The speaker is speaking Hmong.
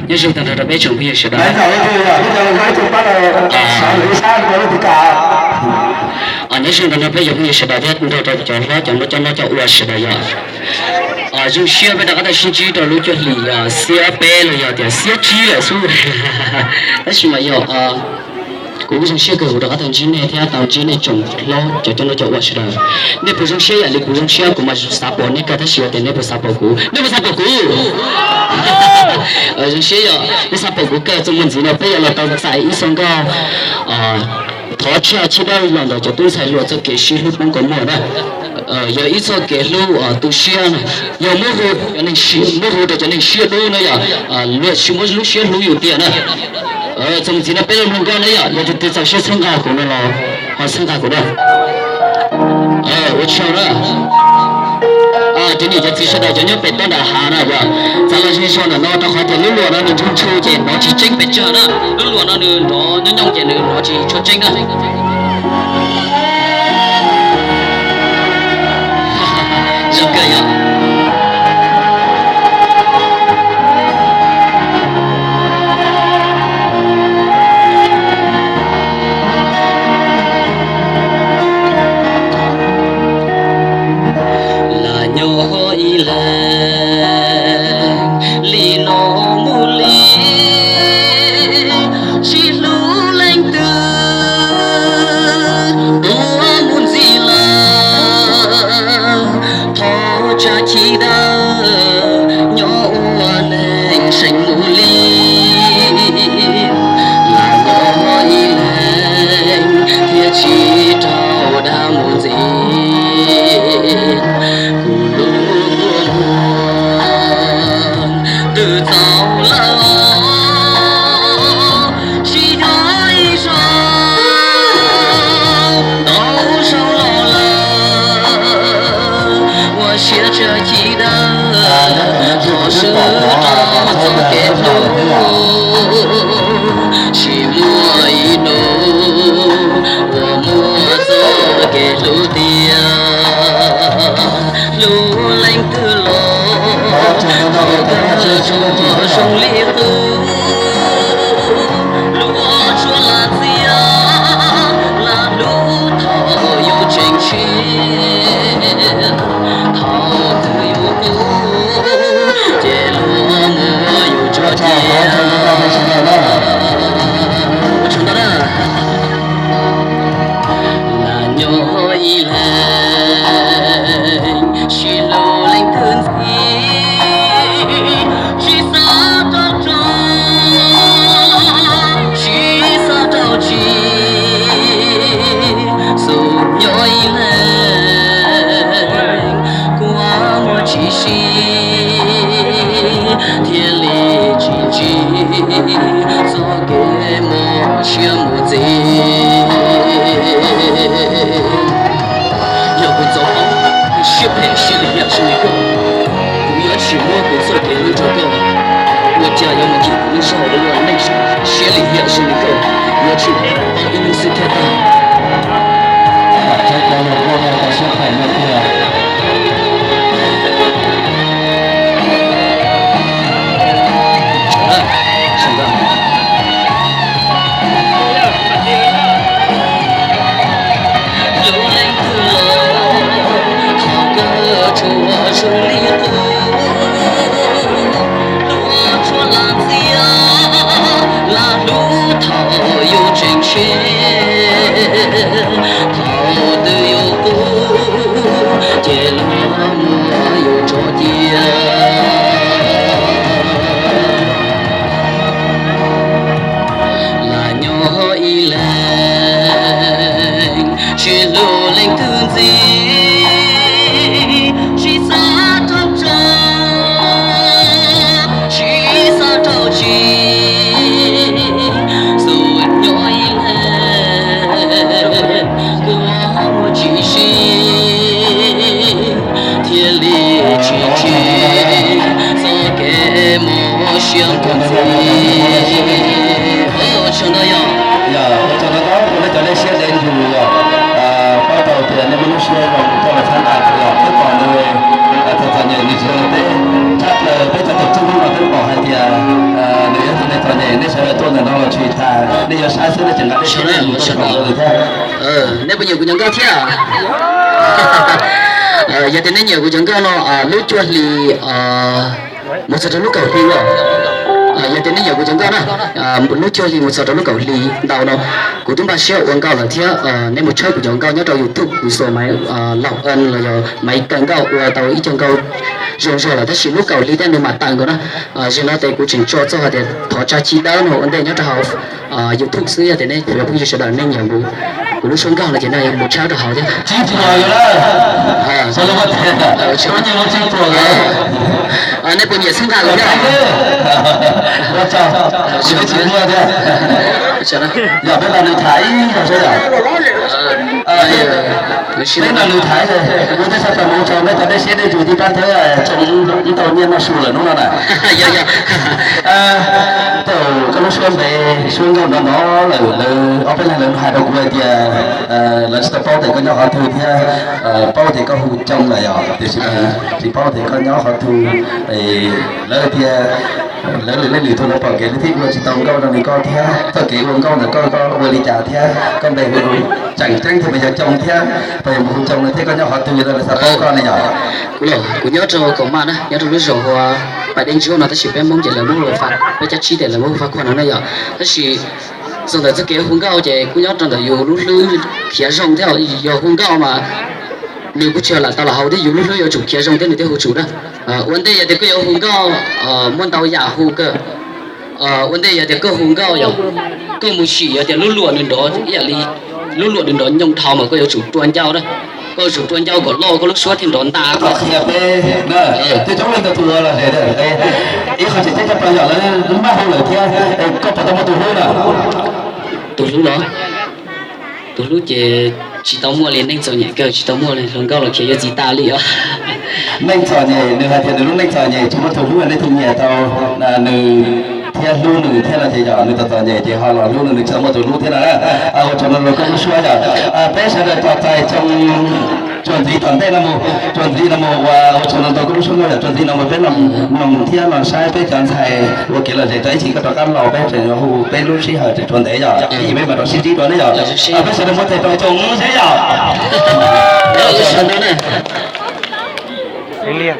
Nyob zoo tag nrho rau peb tsoom phooj ywg sawv daws. Nyob zoo tag nrho peb cov phooj ywg sawv daws thiab nrog rau cov hlob cov nraug cov noj cov ua sawv daws yom. Zoo siab peb rov qab tau sib ntsib rau lub cuaj hlis xiab peb los yog tias xiab tsib lawm xwb. Tab sis mas yog kuv zoo siab kawg kuv rov qab tau ntsib nej thiab tau ntsib nej tsoom hlob cov coj noj cov ua sawv daws. Nej puas zoo siab ib yam li kuv zoo siab? Kuv mas xav pom nej kawg tab sis yog tias nej puas xav pom kuv? Nej puas xav pom kuv? Zoo siab yog nej xav pom kuv kawg. Txuas mus ntxiv no peb yuav los tau txais ib txoj nkauj thov tshaj chiab dawb los ntawm cov tub ntxhais hluas txoj kev sib hlub poob kua muag na. Yog ib txoj kev hlub tu siab na, yog muab hu, muab hu rau cov neeg siab dub na yom, luag tsis muaj lub siab hlub yus tiag na. Txuas mus ntxiv no peb los mloog nkauj na yom, yog tus twg txaus siab txhawb nqa kuv no los ho txhawb nqa kuv na. Ua tsaug na. Cov niam cov txiv sawv daws cov nyob pem toj nram hav na yom, txav los ze zog ntawm no rau qhov tias lub luam no nws ntshu ntshu ces nrov tsis tseeb pes tsawg na. Lub luam no nws nrov nyooj nyooj ces nws nrov tsis tshua tseeb na. Zoo kawg yom. Lam nyob ib leeg li no mus li, tsis hlub leej twg tuaj mus ntxiv lawm. Thov tsa chiv dawb nyob ua neeg seem mus li. Lam nyob ib leeg thiaj tsis raug dag mus ntxiv. Kuv lub kua muag twb txaus lawm os, tsis yog ib zaug, ntau zaug los lawm. Ua siab tsa chiv dawb, thov swb rau txoj kev hlub, tsis muaj ib hnub uas muaj txoj kev hlub tiag. Hlub leej twg los thaum kawg tsuas zoo li qub, luag tsuas lam txiaj lam hlub thaum yus tseem tshiab. Thaum twg yus kub ces luag muab yus tso cia. Lam nyob ib leeg, tsis hlub leej twg ntxiv, tsis xav rau rog, tsis xav rau tsis, xub nyob ib leeg, kua muag tsis sib, thiaj li tsis ntsib txoj kev mob siab mus ntxiv. Yog kuv txoj kev siab phem siab lim hiam zoo li koj, kuv yuav tsis muab kuv txoj kev hlub rau koj. Ua cas yuav mus cim kuv lub zog rau luag neej siab lim hiam zoo li koj, yuav tsum tau ib hnub xwb thiaj tag. Hlub leej twg los thaum kawg tsuas zoo li qub, luag tsuas lam txiaj lam hlub thaum yus tseem tshiab. Thaum twg yus kub ces luag muab yus tso cia. Lam nyob ib leeg, tsis hlub leej twg ntxiv, tsis xav rau rog, tsis xav rau tsis, xub nyob ib leeg, kua muag tsis sib, thiaj li tsis ntsib txoj kev mob siab mus ntxiv. Ua tsaug ntau yog, ua tsaug ntau ntau rau nej cov nej siab ntev yus yog, pab tau tias nej muaj Nej puas nyiam kuv cov nkauj thiab? Yog tias nej nyiam kuv cov nkauj no, lub cuaj hli mus txog rau lub kaum hli os. Yog tias nej nyiam kuv cov nkauj na, lub cuaj hli mus txog rau lub kaum hli ntau no, kuv twb npaj siab ua nkauj lawm thiab. Nej mus tshawb kuv cov nkauj nyob rau YouTube, kuv xuas Maiv Laus Ees los yog Maiv Kaw Nkauj ua tau ib co nkauj zoo zog lawm, tab sis lub kaum hli tej nws mam tawm nkaus na. Zaum no ces kuv tseem tso txog hais tias thov tsa chiv dawb no ua ntej nyob rau hauv YouTube xwb. Yog tias nej cov phooj ywg sawv daws nej nyiam kuv lub suab nkauj no ces nej mus tshawb rau hauv thiab. Nej puas nyiam xub nqa kuv thiab? Yog peb los nws tham ib zaug seb yom. Peb los nws tham, ua tej xav tau mus tso nej cov dej siab dej ntsws tib pab thawb tsoo ib tau nyiaj noj su lawm hnub no na. Tau koj lub suab npe, suab nkauj no no lawm, lawv ob peb leeg lawv hais rau kuv hais tias lawv tsis tau paub tias koj nyob qhov twg thiab paub tias koj hu Coo lawm yom, tiam sis tsis paub tias koj nyob qhov twg. Lawv tias lawv lwm leej lwm tus lawv pom kev lawv thiaj ua tsis tau nkauj rau nws koj thiab, txoj kev ua nkauj ntawm koj koj ua li cas thiab koj npe hu tseem ceeb thiab mas yog Coo thiab, puas yog mus hu Coo no thiab koj nyob qhov twg no lawv xav paub koj ne yom. Kuv los kuv nyob rau Kaum Maj na, nyob rau lub zos hu ua Pais Dej Ntsuab no, tab sis peb Hmoob ces lawv muab hu, peb cov Tsib ces lawv muab hu Faj Khuaj no na yom. Tab sis txog ntawm txoj kev hu nkauj ces kuj nyob rau ntawm yus lub hlwb khiav zoo thiab, yog hu nkauj mas nws kuj tsis lam tau los haus thiab, yus lub hlwb yuav tsum khiav zoo thiab nws thiaj hu tsum na. Ua ntej yog tias koj yuav hu nkauj muaj ntau yam hu kawg. Ua ntej yog tias koj hu nkauj yog koj mus sim yog tias lub luam nws nrov ib yam li lub luam nws nrov nyoo dhau mas koj yuav tsum rua ncauj na. Koj yuav tsum rua ncauj kom loj koj lub suab thiaj nrov nta. Qhia peb, coob coob leej ntau tus los ib qho tseem ceeb coj plaws yog lawv maj hu lawm thiab. Koj puas tau muaj tus hlub na? Tus hlub los? Tus hlub ces tsis tau muaj li, neej txom nyem kawg tsis tau muaj li, hluas nkauj los khiav yuav txiv tas li os. Neej txom nyem, nws hais tias nws lub neej txom nyem tsis muaj tus hlub, nej thiaj nyiam tau nws thiab hlub nws thiab no ces yog nws txom txom nyem ces ho los hlub nws, nws tsis tau muaj tus hlub thiab no na. Ua tsaug ntau koj lub suab yog peb sawv daws tos txais Coo tsuas ntxiv tom ntej no mus, tsuas ntxiv no mus ua ua tsaug ntau koj lub suab nkauj yog tsuas ntxiv no mus peb los mloog thiab los saib peb cov ntxhais ua kev lom zem rau ib chim koj rov qab los peb tseem hu peb lub sij hawm tseem tshuav ntev yog ib yim peb mam rov sib ntsib dua ne yog. Peb sawv daws muab tes rau Coo seb yog.